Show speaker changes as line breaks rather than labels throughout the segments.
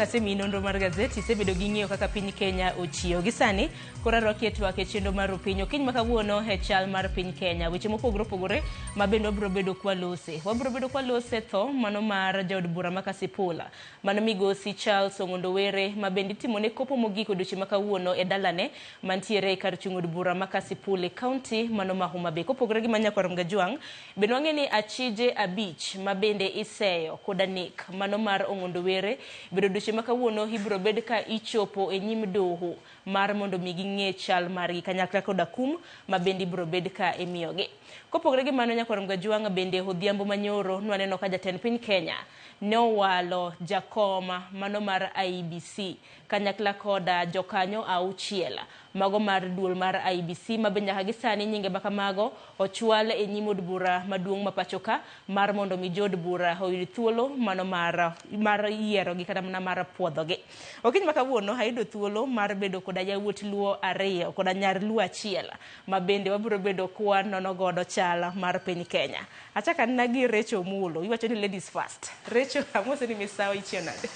Asemiyi nonro mar gazeti, isebedo gi ng'iyo kaka piny Kenya ochiewo. Gi sani, koro arwaki e twak e chenro mar Rupiny. Okinyi ma kawuono e chal mar piny Kenya. Weche mopogore opogore ma bende wabiro bedo kwalose. Wabiro bedo kwalose tho mano mar jaod bura ma Kasipul. Mano migosi Charles Ong'ondo Were ma bende itimone kopo mogik odiochieng' ma kawuono e dalane mantiere e kar chung' od bura ma Kasipul e kaunti mano ma Homa Bay. Kopogore gi ma Nyakwar Mgajwang', Bende wang'e ni achije abich ma bende iseyo koda nek mano mar Ong'ondo Were bedo odiochieng' ma kawuono ibiro bed ka ichopo e nyim doho mar mondo mi ging'e chal margi kanyakla koda kum ma bende ibiro bed ka imiyogi. Kopogore gi mano Nyakwar Mgajwang' bende odhiambo manyoro nwaneno ka jatend piny Kenya ne owalo jakom mano mar IEBC kanyakla koda jokanyo auchiel mago mar duol mar IEBC ma be nyaka gi sani nyinge ma kamago ochwal e nyim od bura maduong' ma pachoka mar mondo mi jood bura oyud thuolo mano mar, mar yierogi kata mana mar puodhogi. Okinyi ma kawuono ayudo thuolo mar bedo koda yawuot Luo ariyo koda nyar Luo achiel ma bende wabiro bedo kwa nono godo chal mar piny Kenya. Achako anena gi Rachel Omulo, iwacho ni ladies first. Rachel, amose ni misawa ichiew nade?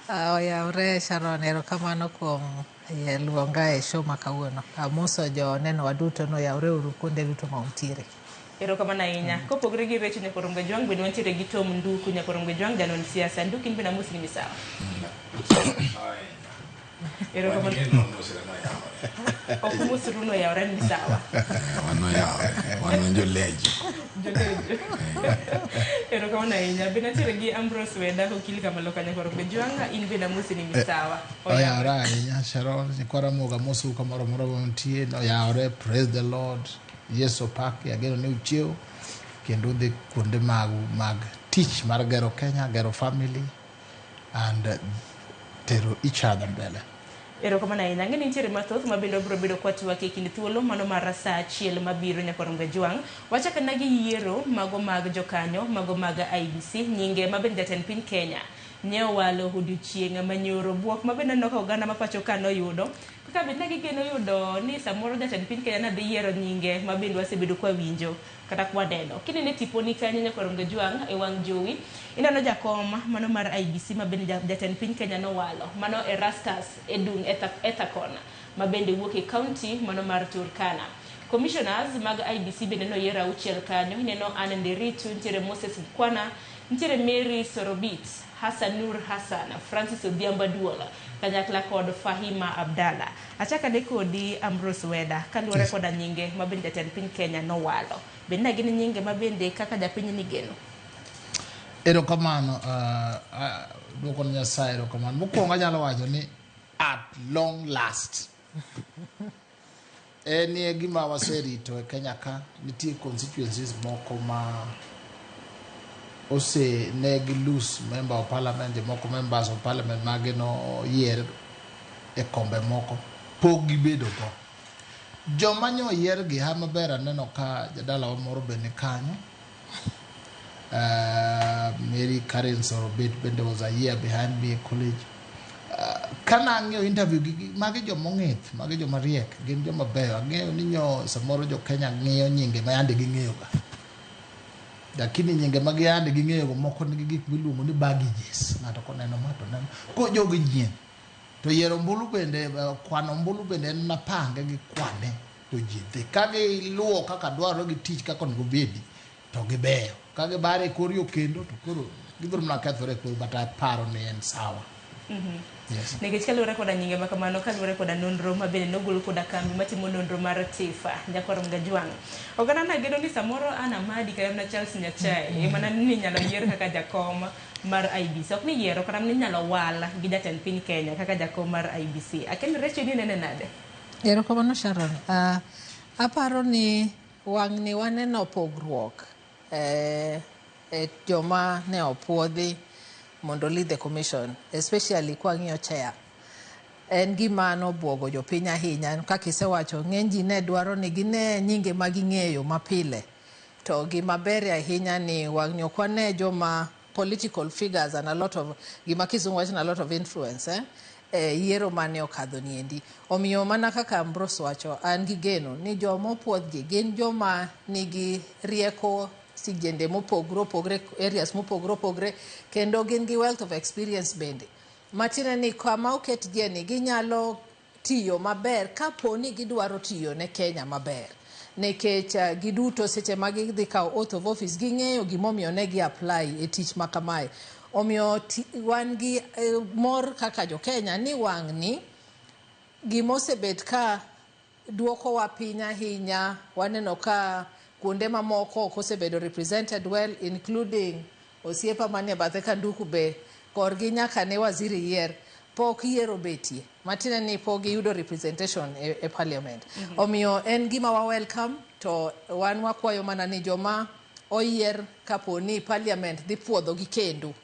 Oyawre Sharon, erokamano kuom luonga e show ma kawuono. Amoso jo nenowa duto ni oyawre uru kuonde duto ma untiere.
Erokamano ahinya. Kopogore gi Rachel Nyakwar Mgajwang' bende wantiere gi Tom Nduku Nyakwar Mgajwang' janon siasa. Nduku in bende amosi ni misawa. Erokamano. Ok umosru no yawre ni misawa.
Wan oyawre, wan jolejo.
Jolejo. Erokamano ahinya. Bende antiere gi Ambrose Weda okil kamalo kanyo Nyakwar Mgajwang' in bende amosi ni misawa.
Oyawre ahinya Sharon, nyikwa Ramogi amosou kamoro amora ma untie, oyawre, praise the Lord. Yesu opaki, ageno ni uchiew kendo udhi kuonde magu mag tich mar gero Kenya, gero family and tero each other mbele.
Erokamano ahinya. Ang'e ni nitiere mathoth ma bende wabiro bedo kwatwak e kind thuolo mano mar saa achiel mabiro Nyakwar Mgajwang'. Wachak ana gi yiero mago mag jokanyo mago mag IEBC nyinge ma bende jatend piny Kenya ne owalo odiochieng' manyoro. Buok ma bende aneno ka oganda ma pacho ka noyudo kaka bed na gigeno yudo ni samoro jatend piny Kenya ne dhi yiero nyinge ma bende wasebedo kwawinjo kata kwaneno. Kinene tiponi kanyo Nyakwar Mgajwang' e wang' jowi, ineno jakom mano mar IEBC ma bende jatend piny Kenya nowalo, mano Erastus Edung Ethakon ma bende wuok e kaunti mano mar Turkana. Commissioners mag IEBC bende noyier auchiel kanyo, ineno Anne Nderitu, nitiere Moses Mkwana, nitiere Mary Sorobit, Hassan Nur Hassan, Francis Odhiambo Aduol, kanyakla kod Fahima Abdalla. Achak ane kodi Ambrose Weda, kaluwore koda nyinge ma bende jatend piny Kenya nowalo. Bende na gin nyinge ma bende kaka japiny nigeno?
Erokamano, duoko ne Nyasaye erokamano. Mokwongo anyalo wacho ni at long last. En e gima waserito e Kenya ka, nitie constituencies moko ma ose ne gi lose member of parliament, jomoko members of parliament mage noyier e kombe moko, pok gibedo go. Joma nyo oyier gi ha maber aneno ka jadalawa moro be ni kanyo. Mary Karen Sorobit bende was a year behind me e college. Kana ang'iyo interview gi, magi joma ong'ith, magi joma riek, gin joma beyo. Ang'eyo ni nyo samoro jo Kenya ng'iyo nyinge ma yande ging'eyo ga. Lakini nyinge ma yande ging'eyo go moko nigi gik miluongo ni baggages. Ng'ato koneno ma to neno. Ko jogi nyien. To yiero ombulu bende, kwano ombulu bende en mana pange gi kwane to ji dhi. Ka giluwo kaka dwarore gi tich kaka onego bedi to gibeyo. Ka gibare e kor yo kendo to koro gibiro mana kethore e kor but aparo ni en sawa. Yes.
Nikech kaluwore koda nyinge ma kamano, kaluwore koda nonro ma bende nogol koda kambi matimo nonro mar TIFA, Nyakwar Mgajwang'. Oganda nageno ni samoro Anna Amadi kata mana Charles Nyachae ema ni inyalo yier kaka jakom mar IEBC. Ok ni yiero, kata mana inyalo wal gi jatend piny Kenya kaka jakom mar IEBC. Akia ni Rachel inene nade?
Erokamano Sharon. Aparo ni wang'ni waneno pogruok e joma ne opuodhi mondo lead the commission, especially kwang'iyo chair. En gima nobuogo jopiny ahinya, kaka isewacho, ng'eny ji ne dwaro ni gine nyinge ma ging'eyo mapile. To gima ber ahinya ni wang'ni ok wane joma political figures and a lot of, gima kizungu wacho ni a lot of influence, e yiero mane okadho niendi. Omiyo mana kaka Ambrose wacho, an gi geno ni joma opuodhgi gin joma nigi rieko sijende mopogore opogore, areas mopogore opogore, kendo gin gi wealth of experience bende. Matiende ni kama oketgie ni ginyalo tiyo maber kapo ni gidwaro tiyo ne Kenya maber. Nikech giduto seche ma gidhi kawo oath of office ging'eyo gimomiyo ne gi apply e tich ma kamae. Omiyo wan gi mor kaka jo Kenya ni wang'ni gimosebet ka duokowa piny ahinya waneno ka kuonde mamoko ok osebedo represented well including osiepa manie bathe ka Nduku be korgi nyaka ne waziri yier pok yiero betie matiende ni pok giyudo representation e parliament. Omiyo en gima wa welcome to wan wakwayo mana ni joma oyier kapo ni parliament dhi puodho gi kendo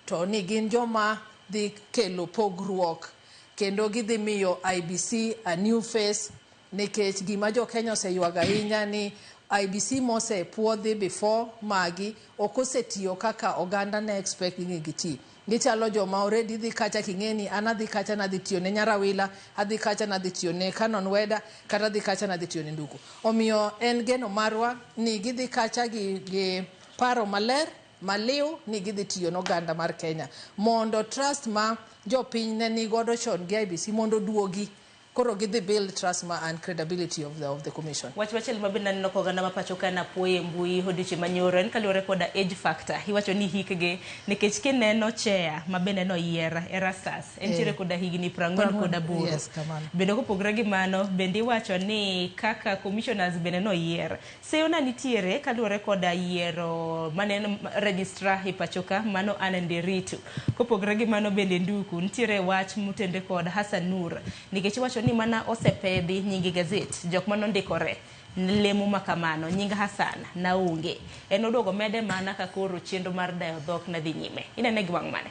to ni gin joma dhi kelo pogruok kendo gidhi miyo IEBC a new face nikech gima jo Kenya oseywago ahinya ni IEBC mosepuodhi before magi ok osetiyo kaka oganda ne expect ni giti. Gichalo joma already dhi kacha king'e ni an adhi kacha nadhi tiyo ne Nyarawila, adhi kacha nadhi tiyo ne Canon Weda, kata adhi kacha nadhi tiyo ne Nduku. Omiyo en geno marwa ni gidhi kacha gi paro maler maliw ni gidhi tiyo ne oganda mar Kenya mondo trust ma jopiny ne nigodo chon gi IEBC mondo oduogi. Koro gidhi build trust ma and credibility of the commission.
Wach machielo ma bende aneno ka oganda ma pacho ka napuoyo e mbui odiochieng' manyoro en kaluwore koda age factor. Iwacho ni hikgi nikech kineno chair ma bende noyier Erastus entiere koda higni 48.
Yes, kamano.
Bende kopogore gi mano bende iwacho ni kaka commissioners bende noyier. Seyo na nitiere kaluwore koda yiero mane en registrar e pacho ka mano Anne Nderitu. Kopogore gi mano bende Nduku nitiere wach motenore kod Hassan Nur nikech iwacho ni mana osepedhi nying gazet jok manondikore lemo makamano nying Hassan naonge en oduogo mede mana ka koro chenro mar dayo dhok ne dhi nyime inene gi wang' mane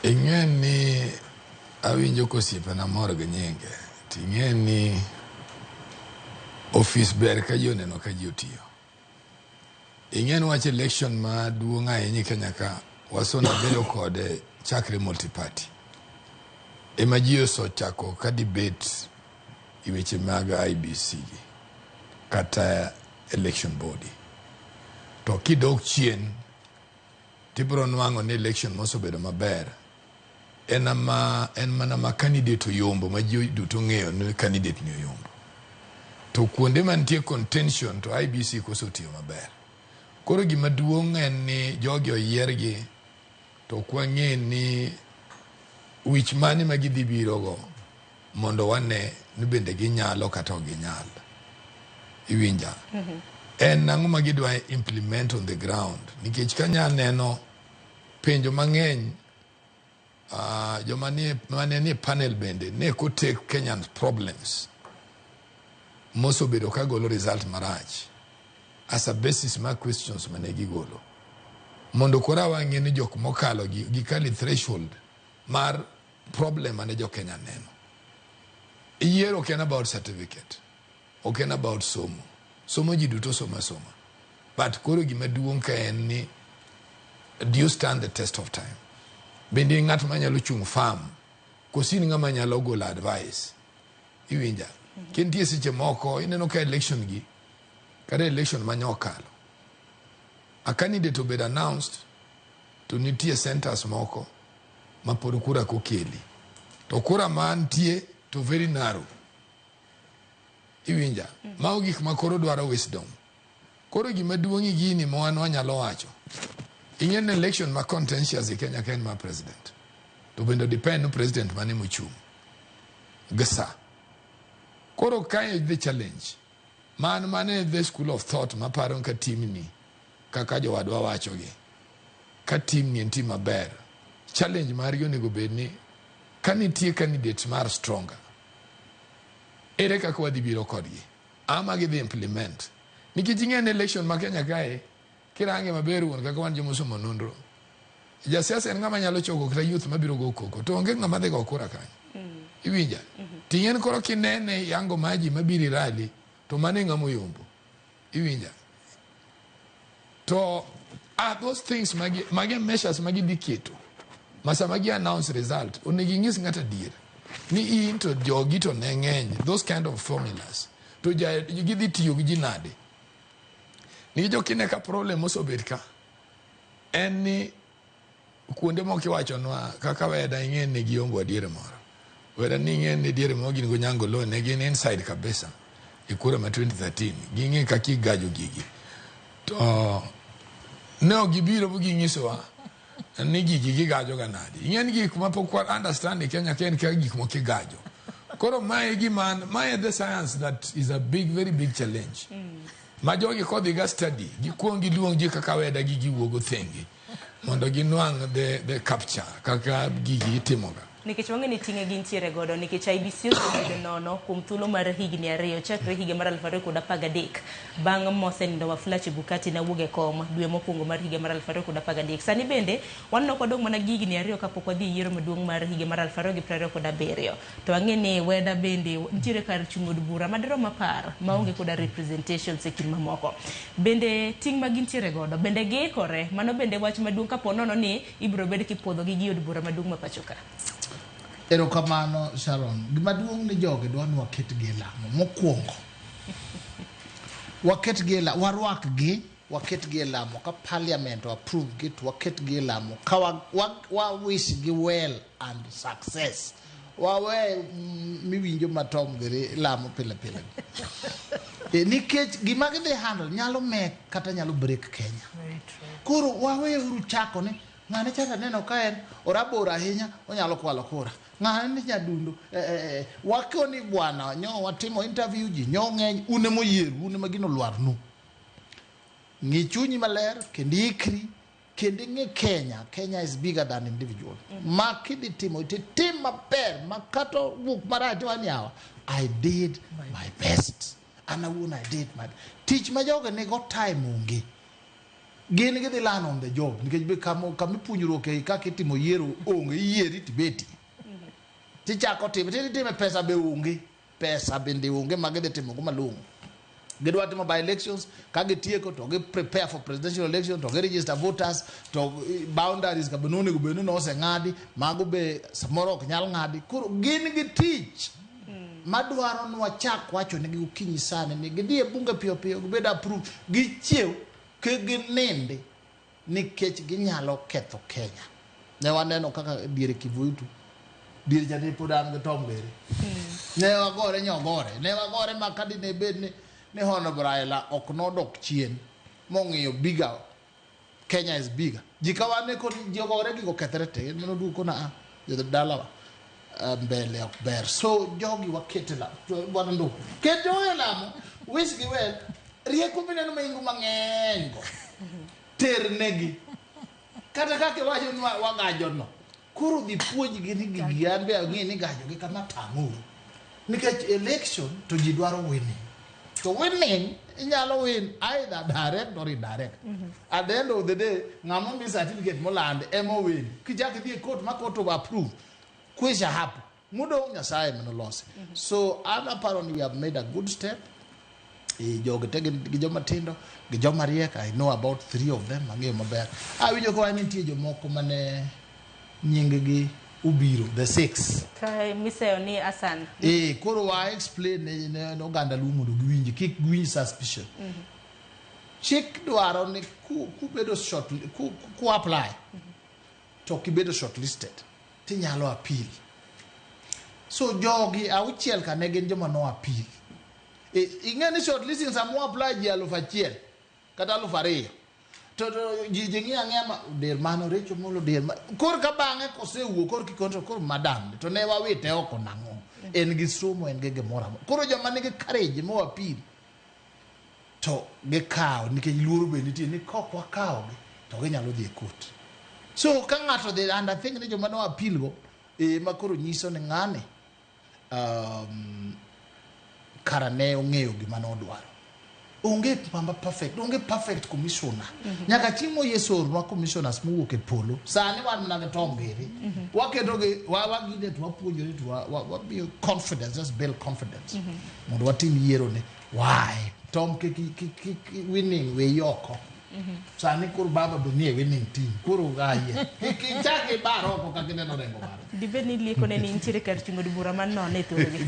Ing'e ni awinjo kosiepena mor gi nyinge ting'e ni ofis ber ka ji oneno ka ji otiyo. Ing'e ni wach election maduong' ahinya e Kenya ka wasona bedo kode chakre multi-party. Ema ji osechako ka debate e weche mag IEBC gi kata election body. To kidok chien tibiro nwang'o ni election mosebedo maber en ama en mana ma candidate oyombo ma ji duto ong'eyo ni candidate ni oyombo. To kuonde mantie contention to IEBC koso tiyo maber. Koro gima duong' en ni jogi oyiergi to ok wang'e ni wich mane ma gidhi birogo mondo wane ni bende ginyalo kata ok ginyal. Iwinja? En ang'o ma gidwa implement on the ground? Nikech kanya neno penjo mang'eny joma nie, mane nie panel bende ne kotek Kenyan problems mosebedo ka golo result marach as a basis mar questions mane gigolo mondo koro wang'e ni jok mokalo gi gikali threshold mar problem mane jo Kenya neno. Yiero ok en about certificate, ok en about somo. Somo ji duto somo asoma. But koro gima duong' ka en ni do you stand the test of time? Bende in ng'at manyalo chung' firm koso in ng'ama nyalo golo advice? Iwinja? Ke nitie seche moko ineno ka election gi kata election mane okalo a candidate obed announced to nitie centers moko ma pod kura kokeli to kura mantie to very narrow iwinja mago gik ma koro dwaro wisdom koro gima duong' e gini ma wan wanyalo wacho ing'e ni election ma contentious e Kenya ka en mar president to bende depend ni president mane mochung' gi sa koro kae the challenge man mane the school of thought maparo ka timni kaka jowadwa wachogi ka team ni en team maber challenge margi onego bed ni ka nitie candidate mar stronger ere kaka wadhi biro kodgi ama gidhi implement nikech ing'e ni election ma Kenya kae kirange maber wuon kaka wan jomosomo nonro jasiasa en ng'ama nyalo choko kata youth mabiro go koko to onge ng'ama dhi go kura kanyo iwinja ting'en koro kinene yango maji mabiro e rally to mano e ng'ama oyombo iwinja to are those things magi, magi measures magi dhi keto ma sama gi announce result onego ing'is ng'ato adier ni in to jogi to ne ng'eny those kind of formulas to ja, gidhi tiyo gi ji nade nikech ok ine ka problem osebet ka en ni Kuonde moko iwachonwa kaka Weda ing'e ni giongo adier moro. Weda ni ing'e ni diere moro gin go Nyango ne gin inside kabisa e kura ma 2013. Ging'e kaka igajo gigi. To ne ok gibiro bu ginyisowa ni gigi gigajo ga nadi. Ing'e ni gik ma pok wa understand e Kenya ka en kaka gik moko igajo. Koro mae gima mae the science that is a big, very big challenge. Ma jogi kodhi ga study, gikuong giluong ji kaka Weda gi giwuogo thenge mondo ginwang' the capture kaka gigi itimoga.
Nikech wang'e ni ting'e gintiere godo nikech IEBC osebedo nono kuom thuolo mar higni 2 chakre higa mar 2013 bang' mosenindo Wafula Chebukati nawuok e kom dwe mokwongo mar higa mar 2013. Sani bende waneno ka wadong' mana gi higni 2 kapok wadhi e yiero maduong' mar higa mar 2027. To wang'e ni Weda bende nitiere kar chung' od bura madirom 10 maonge koda representations e kind mamoko. Bende ting' ma gintiere godo bende giikore mano bende wach maduong' kapo nono ni ibiro bed kipuodhogi gi od bura maduong' ma pacho ka.
Erokamano Sharon. Gima duong' ni jogi dwa ni waketgi e lamo. Mokwongo, waketgi e lamo, warwakgi, waketgi e lamo. Ka parliament o approve gi to waketgi e lamo. Ka wa wish gi well and success. Wawe miwinjo ma Tom giri lamo pile pile. Nikech gima gidhi handle nyalo make kata nyalo break Kenya.
Very true.
Koro wawe uru chako ni ng'ane chaka neno ka en orabora ahinya onyalo kwalo kura. Ng'ane ni nyadundo wakoni bwana nyo watimo interview ji nyo ng'eny un ema oyieru un ema gino lwarnu. Ng'i chunyi maler kendo ikri kendo ing'e Kenya. Kenya is bigger than individual. Ma kidhi timo titim maber ma kata wuok marach tiwacho ni yawa I did my best. An awuon I did my tich ma jogi nigo time onge. Gin gidhi learn on the job nikech be kama kama ipuonjruok e kaka itimo yiero onge iyieri tibeti. Tichako time titime pesa be onge. Pesa bende onge ma gidhi timo go malong'o. Gidwa timo by elections ka gitieko to gi prepare for presidential election to gi register voters to boundaries ka be nonego bed ni noseng'adi mago be samoro ok nyal ng'adi. Koro gin gi tich madwaro ni wachak wacho negi gokinyi sani ni gidhi e bunge piyo piyo gibed approve gichiew kik ginindi nikech ginyalo ketho Kenya. Ne waneno kaka diere Kivuitu diere cha ne pod an gi Tom Gere. Ne wagore nyogore ne wagore ma ka dine bed ni Honorable Raila ok nodok chien mong'iyo bigger Kenya is bigger. Ji ka wane kod ji ogore gigo kethre te en mano duogo kona ah jodalawa mbele ok ber. So jogi wakete la bwana Nduku ket jogi e lamo wish gi well rieko mineno maingo mang'eny go ter negi kata kaka iwacho ni wagajo no koro dhi puonjgi ni gigi an be ang'e ni gajo gi kama tang'uru nikech election to ji dwaro winning to winning inyalo win either direct or indirect. At the end of the day ng'ama omi certificate moland ema win kichak idhi e court ma court approve kwisha hapo modong' Nyasaye ema nolosi. So an aparo ni we have made a good step. Jogi te gin gi joma tindo gi joma riek. I know about 3 of them ang'eyo maber. Awinjo ka nitie jomoko mane nying gi obiro the 6
Ka miseyo ni Asan.
Koro wa explain ne oganda Luo mondo giwinj kik giwinj suspicion. Chik dwaro ni kubedo short ku apply to kibedo shortlisted tinyalo appeal. So jogi 6 ka ne gin joma no appeal. Ing'e ni shortlisting sama apply ji 1000 kata 2000 to ji ng'iyo ang'iya ma der mano Rachel Molo der ma kor ka bang'e kosewuok kor kikontrol kor madam to ne wawite oko nang'o en gi somo en gi gimoro amora. Koro joma nigi courage mo appeal to gikawo nikech luoro be nitie ni kok wakawogi to ginyalo dhi e court. So ka ng'ato dhi and I think ni joma no appeal go ma koro nyiso ni ng'ani kara ne ong'eyo gima nodwaro. Onge pamba perfect, onge perfect commissioner. Nyaka chieng' mo Yesu oornwa commissioners mowuok e polo. Sani wan mana gi Tom Gere. Waketo gi wagine to wapuonjore to wamiyo confidence, let's build confidence. Mondo watim yiero ni why Tom kik winning we oko. Sani koro baba be nie winning team. Koro aye. Kik ichak ibar oko kaka ineno Orengo bar.
Dibed ni lieko ne ni nitiere kar chung' od bura man nono e thurgi.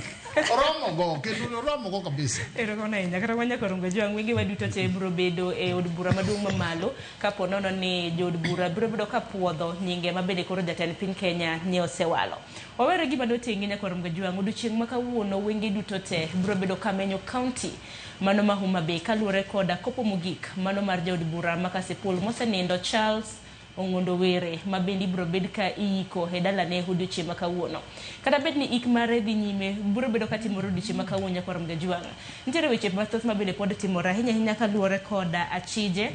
Oromo go, kendo oromo go kabisa.
Erokamano ahinya. Kata wanyaka Orengo Ojwang', wengewa duto te biro bedo e od bura maduong' mamalo kapo nono ni jood bura biro bedo ka puodho nyinge ma bende koro jatend piny Kenya ne osewalo. Wawere gima notenge nyaka Orengo Ojwang', odiochieng' ma kawuono wenge duto te biro bedo ka menyo county mano ma Homa Bay kaluwore koda kopo mogik mano mar jaod bura ma Kasipul mosenindo Charles Ong'ondo Were ma bende ibiro bed ka iyiko e dalane odiochieng' ma kawuono. Kata bed ni ik mare dhi nyime, biro bedo ka timore odiochieng' ma kawuono nyaka Orengo Ojwang'. Nitiere weche mathoth ma bende pod timore ahinya ahinya kaluwore koda achije.